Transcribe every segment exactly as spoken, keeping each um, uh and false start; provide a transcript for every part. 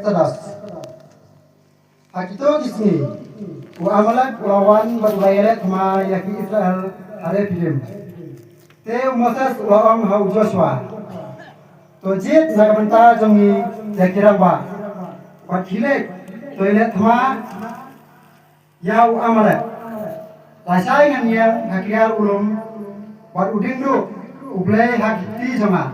Exodus. Ha kito ki sngi u Amalek u la wan bad u la ïaleh thma ïa ki Israel ha Rephidim. Te u Moses u la ong ha u Joshua, "To jied na ka bynta jong ngi ïa ki rangbah, bad khie leit to ïaleh thma ïa u Amalek. Lashai ngan ïeng ha ki riar u lum, bad u diengduh U Blei ha ki kti jong nga."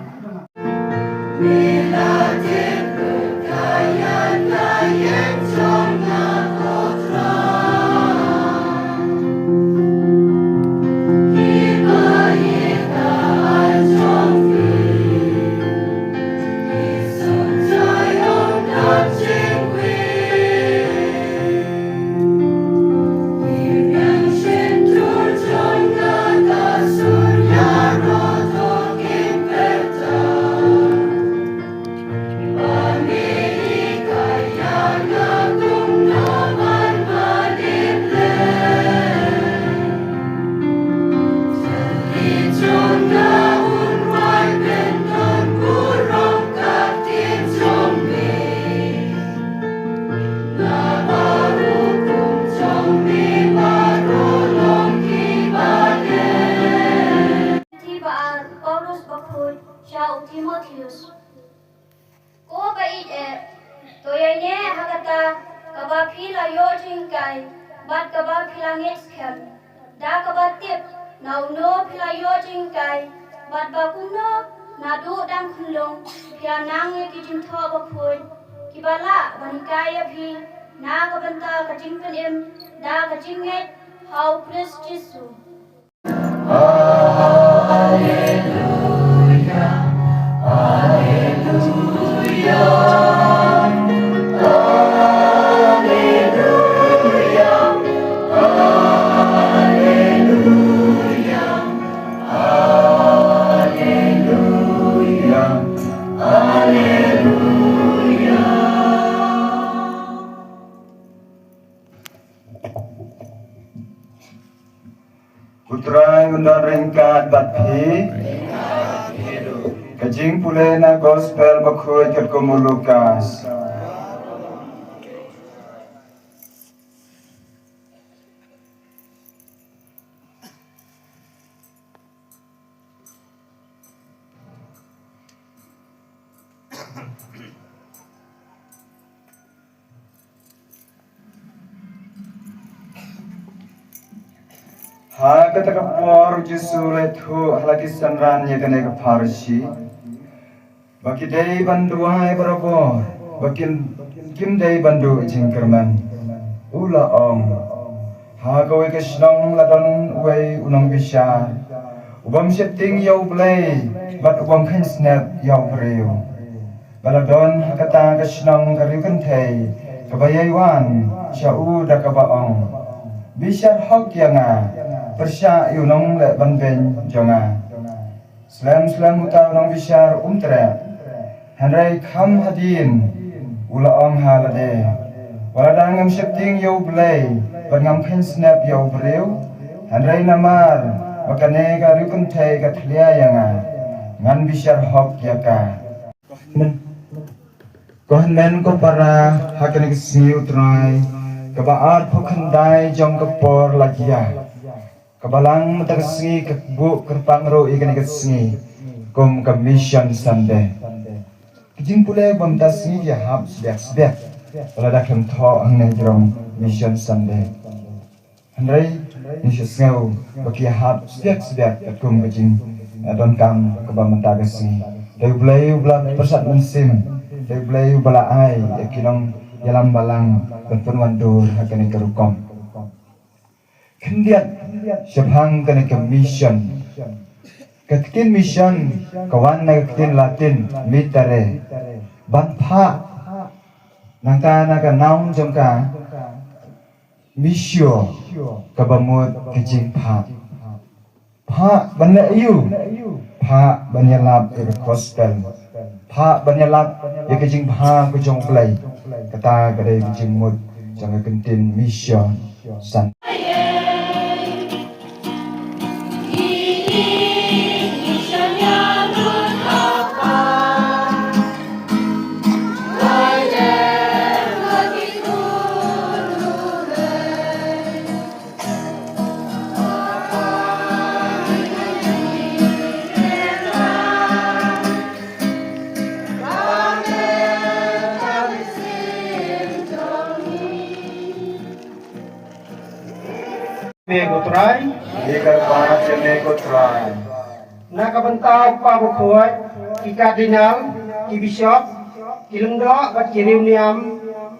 Shithi ba ar u Paulus bakhuid sha u Timotheus. Ko ba ïeit eh, to ïaineh ha kata kaba phi la ïoh jinghikai bad kaba phi la ngeit skhem, da kaba tip na uno phi la ïoh jinghikai, bad ba kumno naduh dang khunlung phi la nang ïa ki jingthoh bakhuid kiba lah ban hikai ïa phi na ka bynta ka jingpynim da ka jingngeit ha u Khrist Jisu. U Trai un don ryngkat bad phi. Ka jingpule na Gospel bakhuid katkum u Lukas. Ha kata ka por u Jisu u la ïathuh ha la ki synran ïa kane ka pharshi, ba ki dei ban duwai barabor, ba kin, kim dei ban duh jingkyrmen. U la ong, ha kawei ka shnong la don uwei u nongbishar u bym sheptieng ïa U Blei bad u bym kheiñ snep ïa u briew. Ba la don ha kata ka shnong ka riewkynthei kaba ïai wan sha u da kaba ong, "Bishar hok ïa nga, pyrshah ïa u nongleh banbeiñ jong nga." Slem slem uta u nongbishar um treh. Hynrei kham hadien u la ong ha lade, "Wat lada ngam sheptieng ïa U Blei bad ngam kheiñ snep ïa u briew, hynrei namar ba kane ka riewkynthei ka thlia ïa nga, ngan bishar hok ïa ka." Ko hynmen, ko para, ha kane ka sngi U Trai kaba arphew khyndai jong ka por la jia. Ka Balang mynta ka sngi ka buh kyrpang ruh ïa kane ka sngi kum ka Mission Sunday. Ka jingpule ba mynta sngi ki hap sbiak sbiak, lada khlem thoh hangne jrong Mission Sunday. Hynrei ngi shu sngew ba ki hap sbiak sbiak katkum ka jing, eh, donkam kaba mynta ka sngi. Dei U Blei uba la pyrsad mynsiem, dei U Blei uba la ai ïa ki nongïalam balang ban pynwandur ha kane ka rukom. Khyndiat shaphang kane ka mission. Ka ktien mission ka wan na ka ktien Latin mittare, ban phah. Nangta na ka noun jong ka, missio, kaba mut ka jingphah. Phah ban leh aïu? Phah ban ïalap ïa ka gospel. Phah ban ïalap ïa ka jingbha ka jong U Blei. Kata ka dei ka jingmut jong ka ktien mission. San. Ko Trai. Ngi kyrpad ïa me ko Trai. Na ka bynta u Kpa Bakhuid, ki Cardinal, ki Bishop, ki Lyngdoh bad ki Riewniam,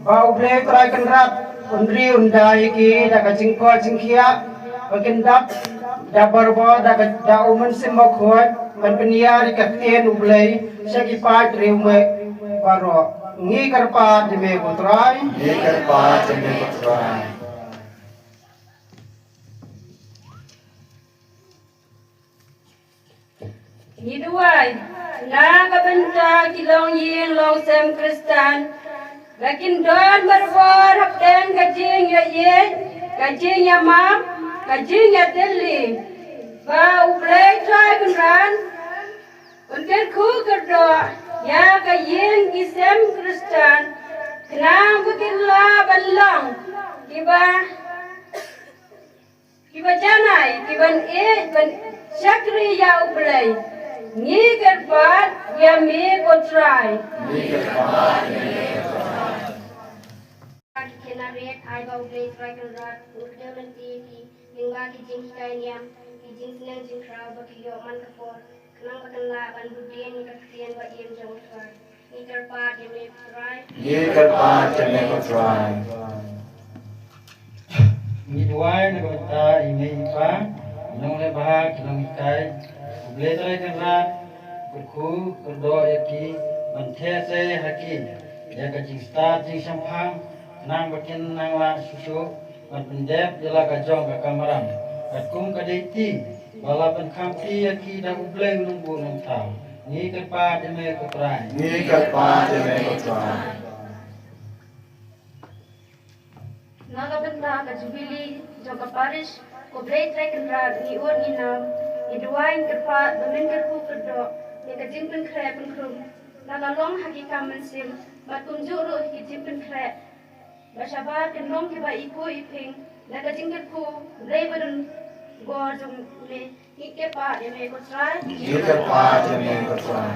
ba U Blei Trai Kynrad un ri un da ïa ki da ka jingkoit jingkhiah, ba kin dap da barabor da ka, da U Mynsiem Bakhuid, ban pynïar ïa ka ktien U Blei sha ki paid riewmih baroh. Ngi kyrpad ïa me ko Trai. Ngi kyrpad ïa me ko Trai. Ngi duwai na ka bynta ki longïing longsem Khristan, ba kin don barabor hapdeng ka jingïaieit, ka jingïamap, ka jingïatylli, ba U Blei Trai Kynrad un kyrkhu kyrdoh ïa ka ïing ki sem Khristan, khnang ba kin lah ban long kiba kiba janai, kiban ïeit, ban shakri ïa U Blei. Ngi kyrpad ïa me ko Trai. Ki khynnah rit, ai ba U Blei Trai Kynrad un kdew lynti ïa ki lyngba ki jinghikai niam, ki jingsneng jingkhraw ba ki ïoh man ka por, khnang ba kin lah ban bud dien ïa ka ktien ba im jong U Trai. Ngi kyrpad ïa me ko Trai. Ngi kyrpad ïa me ko Trai. Ngi duwai na ka bynta i mei i pa, i nongleh bha, ki nonghikai, U Blei Trai Kynrad, kyrkhu kyrdoh ïa ki, ban theh sei ha ki ïa ka jingstad jingshemphang, khnang ba kin nang lah shuh shuh ban pyndep ïa la ka jong ka kamram, katkum ka dei ti ba la pynkham ti ïa ki da U Blei U Nongbuh Nongthaw. Ngi kyrpad ïa me ko Trai. Ngi kyrpad ïa me ko Trai. Na ka bynta ka jubili jong ka parish, ko Blei Trai Kynrad, ngi ur ngi nam, ngi duwai ngi kyrpad ba men kyrkhu kyrdoh ïa ka jingpynkhreh pynkhrum, la ka long ha ki kam mynsiem bad kumjuh ruh ha ki jingpynkhreh, ba shabar kin long kiba i khuid i pink da ka jingkyrkhu Blei ba don bor jong me. Ngi kyrpad ïa me ko Trai. Ngi kyrpad ïa me ko Trai.